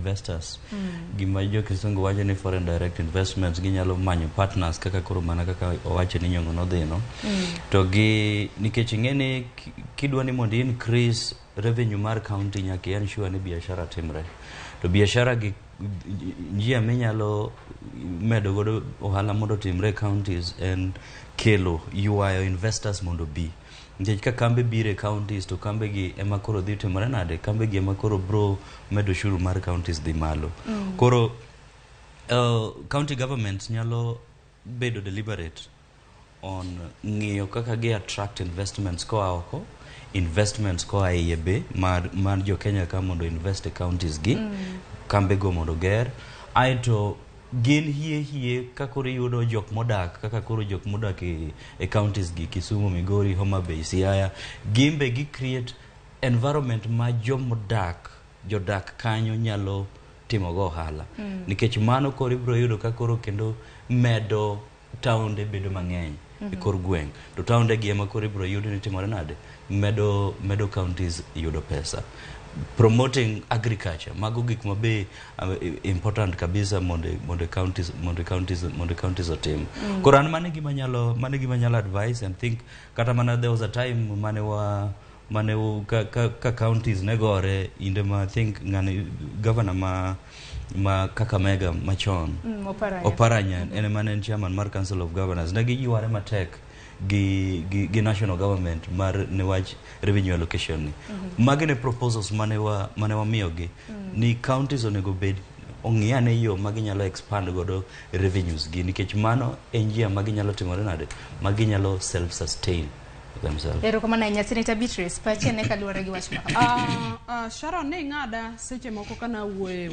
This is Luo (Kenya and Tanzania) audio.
investors. Gima jo kisungu wacho ni foreign direct investments, ginyalo manyo partners kaka koro mana kaka owacho ni Nyong'o nodhino. To gi nikech ing'e ni kidwa ni mondo increase revenue mar county, nyaka i ensure ni biashara timre. To biashara gi njia minyalo medo godo ohala mondo otimre e counties en kelo ywayo investors mondo obi, nikech ka kambe biro e counties, to kambe gi ema koro dhi timore nade? Kambe gi ema koro bro medo ushuru mar counties dhi malo. Koro county governments nyalo bedo deliberate on ng'iyo kaka gi attract investments koa oko, investments koa iye be mar jo Kenya ka mondo invest e counties gi, kambe go mondo ger. Aeto gin hie hie ka koro iyudo jok modak kaka koro jok modak e counties gi, Kisumu, Migori, Homa Bay, Siaya, gin be gi create environment ma jomodak, jodak kanyo nyalo timogo ohala, nikech mano koro ibiro yudo ka koro kendo medo taonde bedo mang'eny e kor gweng'. To taonde gi ema koro ibiro yudo ni timore nade, medo counties yudo pesa, promoting agriculture. Mago gik ma be important kabisa mondo counties otim. Koro an mano e gima nyalo advice and think. Kata mana there was a time mane wa mane ka counties ne gore inde ma I think ng'ani governor ma Kakamega machon, Oparanya. Oparanya, en ema ne en chairman mar Council of Governors, ne giyware matek gi national government mar newach revenue allocation ni. Magi ne proposals mane wamiyogi ni counties onego bed ong'i ane yo ma ginyalo expand godo revenues gi, nikech mano en njia ma ginyalo timore nade, ma ginyalo self sustain themselves. Erokamano ahinya, Senator Beatrice. Pachi ane kaluwore gi wach ma kama. Sharon, ne ing'ada seche moko kana wuoye.